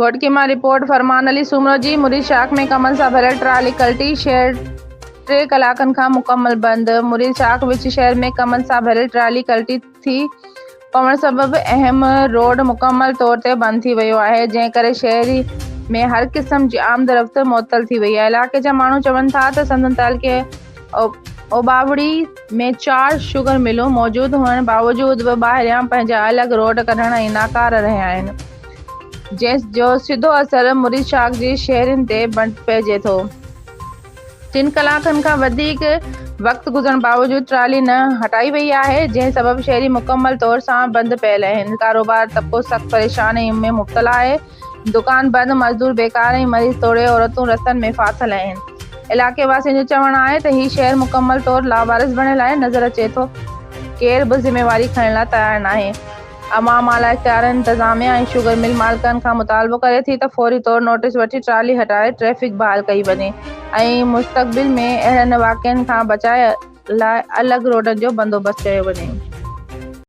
گهوٽڪي مان رپورٽ، فرمان علي سومرو جي مريد شاخ ۾ ڪمن سان ڀريل ٽرالي ڪلٽي، شهر ٽي ڪلاڪن کان مڪمل بند، مريد شاخ وچ شهر ۾ ڪمن سان ڀريل ٽرالي ڪلٽي ٿي پوڻ سبب اهم روڊ مڪمل طور تي بند ٿي ويو آهي، جنهن ڪري شهر ۾ هر قسم جي آمد رفت معطل ٿي وئي آهي، علائقي جا ماڻهو چون ٿا ته سندن تعلقي اوٻاوڙي ۾ چار شگر ملون موجود هئڻ باوجود به ٻاهريان پنهنجا الڳ روڊ ڪڍڻ ۽ ناڪاره رهيا آهن، جنهن جو سڌو اثر مريد شاخ جي شهرين تي پئجي ٿو. ٽن ڪلاڪن کان وڌيڪ وقت گذرڻ باوجود ٽرالي نه هٽائي وئي آهي، جنهن سبب شهري مڪمل طور سان بند پيل آهن، ڪاروبار طبقو سخت پريشاني ۾ مبتلا آهي، دڪان بند، مزدور بيڪار ۽ مريض توڙي عورتون رستن ۾ ڦاٿل آهن. علائقي واسين جو چوڻ آهي ته هي شهر مڪمل طور لاوارث بڻيل آهي، نظر اچي ٿو ڪير به ذميواري کڻڻ لاء تيار ناهي. عوام اعليٰ اختيارن، انتظاميا ۽ شوگر مل مالڪن کان مطالبو ڪري ٿي ته فوري طور نوٽيس وٺي ٽرالي هٽائي ٽريفڪ بحال ڪئي وڃي ۽ مستقبل ۾ اهڙن واقعن کان بچاء لاء الڳ روڊن جو بندوبست ڪيو وڃي.